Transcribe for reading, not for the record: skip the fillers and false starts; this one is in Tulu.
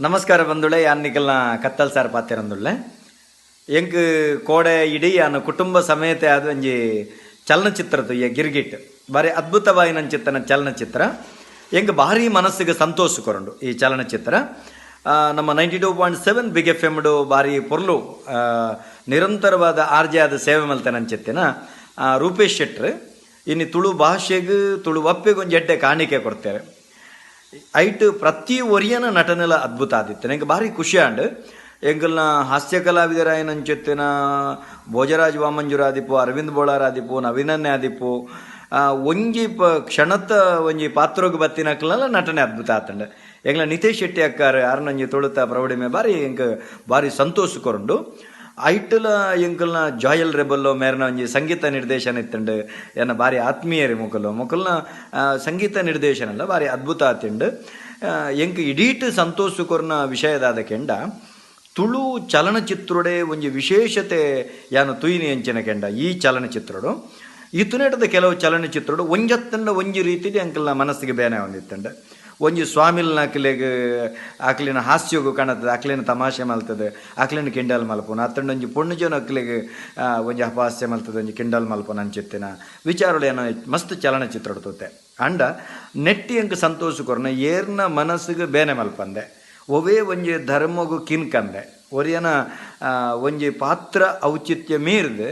ನಮಸ್ಕಾರ ಬಂಧುಳೆ, ಯಾನ್ ನಿಕಲ್ನ ಕತ್ತಲ್ ಸಾರ್ ಪಾತೆರಂದುಳ್ಳೆ. ಎಂಕ್ ಕೋಡೆ ಇಡೀ ಯಾನ್ ಕುಟುಂಬ ಸಮೇತ ಆದ್ ಒಂಜಿ ಚಲನಚಿತ್ರ ತೂಯೆ, ಗಿರ್ಗಿಟ್. ಬಾರಿ ಅದ್ಭುತವಾಯಿನಂಚಿತ್ತನ ಚಲನಚಿತ್ರ. ಎಂಕ್ ಭಾರಿ ಮನಸ್ಸಿಗೆ ಸಂತೋಷ ಕೊರುಂಡು ಈ ಚಲನಚಿತ್ರ. ನಮ್ಮ 92.7 ಬಿಗ್ ಎಫ್ ಎಮ್ ಬಾರಿ ಪೊರ್ಲು ನಿರಂತರವಾದ ಆರ್ಜೆ ಆದ ಸೇವೆ ಮಲ್ತನಂಚಿತ್ತಿನ ರೂಪೇಶ್ ಶೆಟ್ರ್ ಇನಿ ತುಳು ಭಾಷೆಗ್, ತುಳು ಅಪ್ಪೆಗ್ ಒಂಜಿ ಎಡ್ಡೆ ಕಾಣಿಕೆ ಕೊರ್ತಾರೆ. ಐಟ್ ಪ್ರತಿ ಒರಿಯನ ನಟನೆಲ ಅದ್ಭುತ ಆದಿತ್ತು. ಎಂಕ್ ಭಾರಿ ಖುಷಿ ಆಂಡ್. ಎಂಕಲ್ನ ಹಾಸ್ಯ ಕಲಾವಿದರಾಯಿನಂಚಿತ್ತಿನ ಭೋಜರಾಜ್ ವಾಮಂಜೂರ್ ಆದಿಪ್ಪು, ಅರವಿಂದ್ ಬೋಳಾರ್ ಆದಿಪ್ಪು, ನವೀನನ್ನೇ ಆದಿಪ್ಪು, ಒಂಜಿ ಕ್ಷಣದ ಒಂಜಿ ಪಾತ್ರಗ್ ಬತ್ತಿನಕ್ಲೆನ ನಟನೆ ಅದ್ಭುತ ಆತಂಡ್. ಎಂಗ್ಲ ನಿತೇಶ್ ಶೆಟ್ಟಿ ಅಕ್ಕಾರ ಅರ್ನೊಂಜಿ ತುಳುತ ಪ್ರೌಢಿಮೆ ಬಾರಿ ಎಂಕ್ ಬಾರಿ ಸಂತೋಷ ಕೊರುಂಡು. ಐಟುಲ ಎಂಕಲ್ನ ಜಾಯಲ್ ರೆಬಲ್ಲೋ ಮೇರ್ನ ಒಂಜಿ ಸಂಗೀತ ನಿರ್ದೇಶನ ಇತ್ತುಂಡು. ಎನ್ನ ಬಾರಿ ಆತ್ಮೀಯರಿ ಮೊಕುಲು. ಮೊಕಲ್ನ ಸಂಗೀತ ನಿರ್ದೇಶನ ಎಲ್ಲ ಬಾರಿ ಅದ್ಭುತ ಆತಿಂಡು. ಎಂಕ್ ಇಡೀಟ್ ಸಂತೋಷ ಕೊರ್ನ ವಿಷಯದಾದ ಕೆಂಡ, ತುಳು ಚಲನಚಿತ್ರೊಡೆ ಒಂಜಿ ವಿಶೇಷತೆ ಯಾನು ತುಯಿನಿ ಎಂಚಿನ ಕೆಂಡ, ಈ ಚಲನಚಿತ್ರಡು ಈ ತುನೆಟದ ಕೆಲವು ಚಲನಚಿತ್ರಡು ಒಂಜತ್ತಂಡ ಒಂಜಿ ರೀತಿಲಿ ಅಂಕಲ್ನ ಮನಸ್ಸಿಗೆ ಬೇನೆ ಹೊಂದಿತ್ತಂಡ. ಒಂಜಿ ಸ್ವಾಮಿಲ್ನ ಅಕ್ಲೆಗ್ ಅಕ್ಲಿನ ಹಾಸ್ಯಗು ಕಾಣುತ್ತದೆ, ಅಕ್ಲಿನ ತಮಾಷೆ ಮಲ್ತದೆ, ಅಕ್ಲಿನ ಕಿಂಡಲ್ ಮಲ್ಪುನ ಅತ್ತಂಡ ಒಂಜಿ ಪೊಣ್ಣು ಜನ ಅಕ್ಲೆಗ್ ಒಂಜಿ ಅಪಹಾಸ್ಯ ಮಲ್ತದೆ, ಒಂಜಿ ಕಿಂಡಲ್ ಮಲ್ಪುನ ಅಂಚಿತ್ತಿನ ವಿಚಾರಗಳು ಏನೋ ಮಸ್ತ್ ಚಲನಚಿತ್ರಡು ತೂತೆ. ಅಂಡ ನೆಟ್ಟಿ ಎಂಕ್ ಸಂತೋಷ ಕೊರ್ನ ಏರ್ನ ಮನಸ್ಸಿಗೆ ಬೇನೆ ಮಲ್ಪಂದೆ, ಒವೇ ಒಂಜಿ ಧರ್ಮಗು ಕಿನ್ಕಂದೆ, ಒರಿಯನ ಒಂಜಿ ಪಾತ್ರ ಔಚಿತ್ಯ ಮೀರ್ದು.